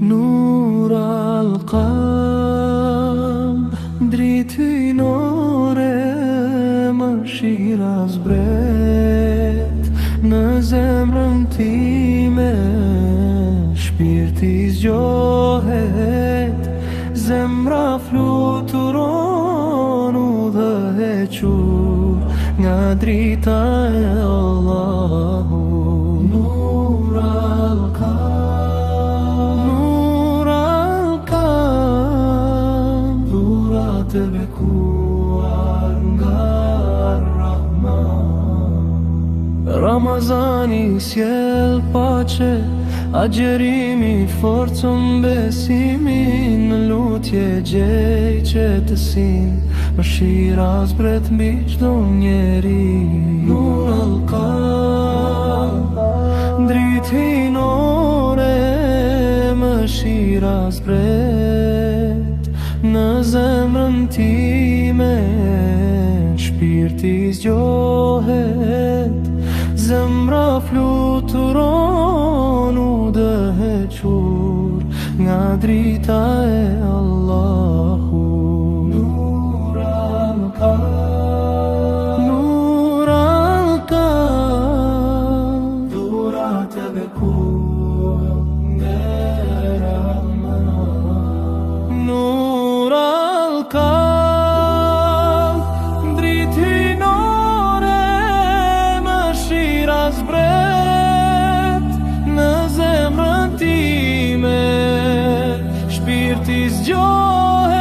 Nur al-Qalb, dritë hyjnore, mëshira zbret në zemrën time, shpirti zgjohet, zemra fluturon udhëhequr nga drita e Allahut. Nur al-Qalb, Nur al-Qalb, dhuratë e bekuar nga Ar-Rahman. Ramazani sjell paqe, agjërimi forcon besimin, në lutje gjej qetësinë, mëshira zbret mbi çdo njeri. Nur al-Qalb, dritë hyjnore, mëshira zbret në zemrën time, shpirti zgjohet, zemra fluturon udhëhequr nga drita e Allahut. Nur al-Qalb, Nur al-Qalb, dhuratë e bekuar nga Rahman. Nur al-Qalb, dritë hyjnore, mëshira zbret në zemrën time, shpirti zgjohet,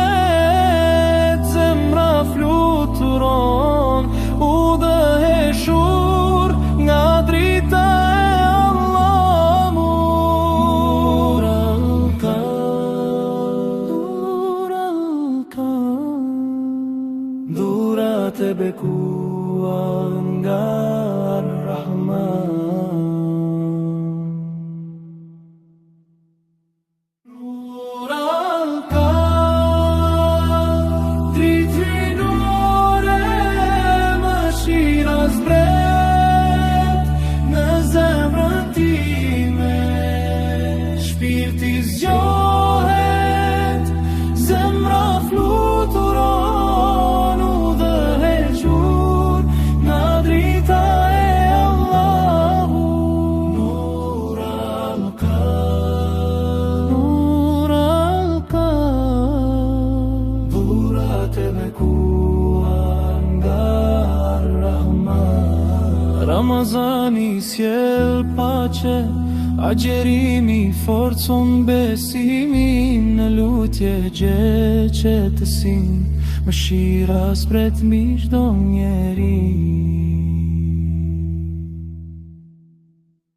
zemra fluturon, udhëhequr nga drita e Allahut. Nur al-Qalb, Nur al-Qalb, dhuratë e bekuar nga Ar-Rahman. Nur al-Qalb, dritë hyjnore, mëshira zbret në zemrën time, shpirti zgjohet, zemra fluturon udhëhequr nga drita e Allahut. Nur al-Qalb, Nur al-Qalb, dhuratë e bekuar nga Ar-Rahman. Ramazani sjell paqe, agjërimi forcon besimin, në lutje gjej qetësinë, mëshira zbret mbi çdo njeri.